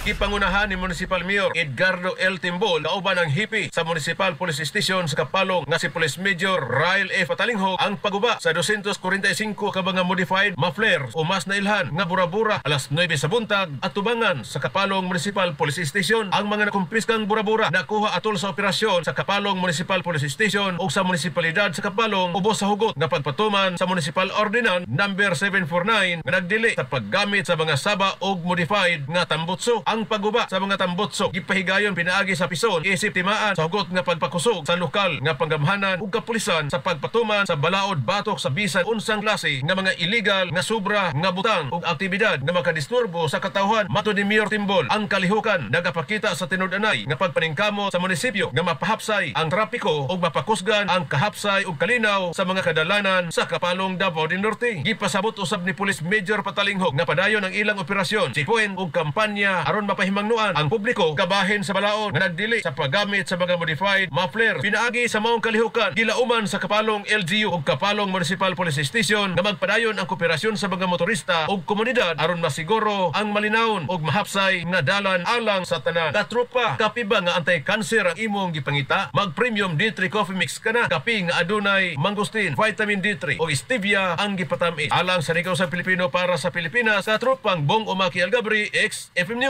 Gipangunahan ni Municipal Mayor Edgardo L. Timbol kauban ang hepe sa Municipal Police Station sa Kapalong nga si Police Major Rael F. Patalinghog ang paguba sa 245 ka mga modified muffler o mas nailhan nga burabura alas 9 sa buntag at tubangan sa Kapalong Municipal Police Station. Ang mga nakumpiskang burabura nakuha atol sa operasyon sa Kapalong Municipal Police Station o sa Munisipalidad sa Kapalong ubos sa hugot nga pagpatuman sa Municipal Ordinance Number 749 nga nagdili sa paggamit sa mga saba og modified nga tambutso. Ang pagguba sa mga tambutso gipahigayon pinaagi sa pison isip timaan sa hugot nga pagpakusog sa lokal nga panggamhanan ug kapulisan sa pagpatuman sa balaod batok sa bisan unsang klase nga mga illegal nga sobra nga butang ug aktibidad nga makadisturbo sa katawhan. Matod ni Mayor Timbol, ang kalihukan nagapakita sa tinud-anay nga pagpaningkamot sa munisipyo nga mapahapsay ang trapiko ug mapakusgan ang kahapsay ug kalinaw sa mga kadalanan sa Kapalong, Davao del Norte. Gipasabot usab ni Police Major Patalinghog nga padayon ang ilang operasyon, checkpoint ug kampanya aron mapahimangnuan ang publiko kabahin sa balaod nga nagdili sa paggamit sa mga modified muffler. Pinaagi sa maong kalihukan, gilauman sa Kapalong LGU ug Kapalong Municipal Police Station nga magpadayon ang kooperasyon sa mga motorista ug komunidad aron masiguro ang malinawon ug mahapsay nga dalan alang sa tanan. Katropa, kape ba nga anti-cancer ang imong gipangita? Mag Premium D3 Coffee Mix ka na. Kape nga adunay mangosteen, vitamin D3 o stevia ang gipatamis. Alang sa Ligaw sa Pilipino para sa Pilipinas, sa tropang Bong Umaki Algabri, XFM News.